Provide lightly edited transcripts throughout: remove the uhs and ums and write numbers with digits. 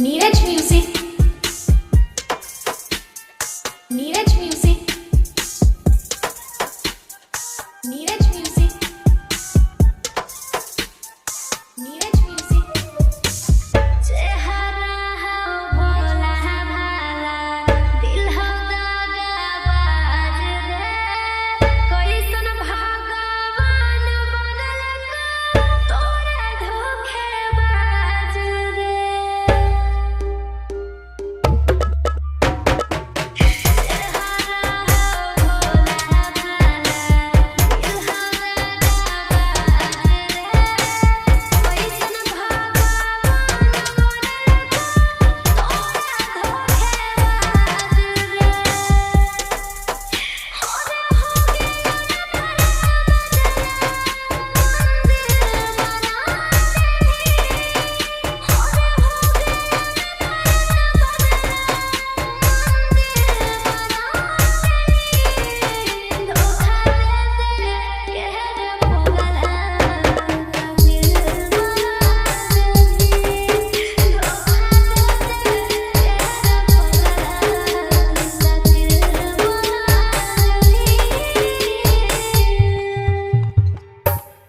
Neeraj music, Neeraj music, Neeraj music, Neeraj music. चेहरा हो भोला भाला, दिल हो दगाबाज रे। कैसन भगवान बनलको तोरे धोखेबाज रे। चेहरा हो भोला भाला, दिल हो दगाबाज रे। कैसन भगवान बनलको तोरा धोखेबाज रे। होरे हो गया मंदिर बना देही, होरे हो गया मंदिर बना देही। धोखा दे दे के रे भोगला दिल बना देही, धोखा दे दे के रे भोगला दिल बना देही।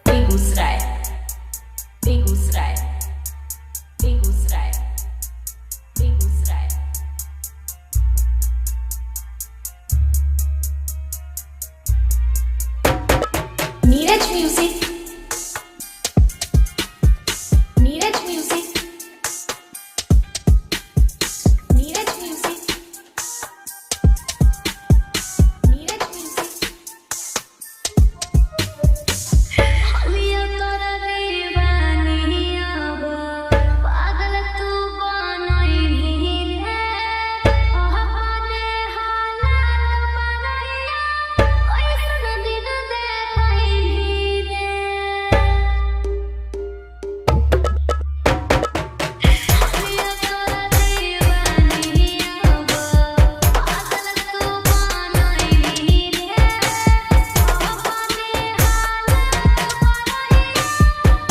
Begusarai, Begusarai, Begusarai, Begusarai. Neeraj music, Neeraj music, Neeraj music, Neeraj music. हलिया तोर दीवानी अब पागल तू बनैली रे। अपने हालात बनैया कैसन दिन देखैली रे। हलिया तोर दीवानी अब पागल तू बनैली रे। अपने हालात बनैया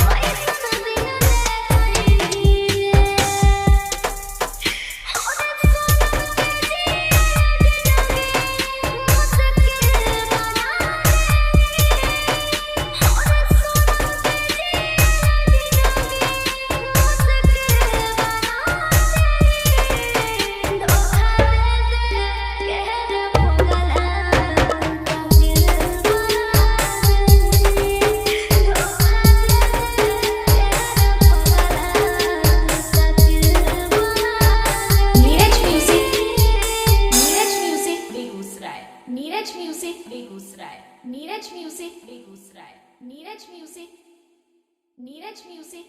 कैसन दिन देखैली रे। होरे सोना के जिंदगी मुश्किल बना देही, होरे सोना के जिंदगी मुश्किल बना देही। धोखा दे दे के रे भोगला दिल बना देही, धोखा दे दे के रे भोगला दिल बना Neeraj music, देही। Neeraj music, Begusarai, Neeraj music, Begusarai, Neeraj music, Begusarai, Neeraj music, Neeraj music.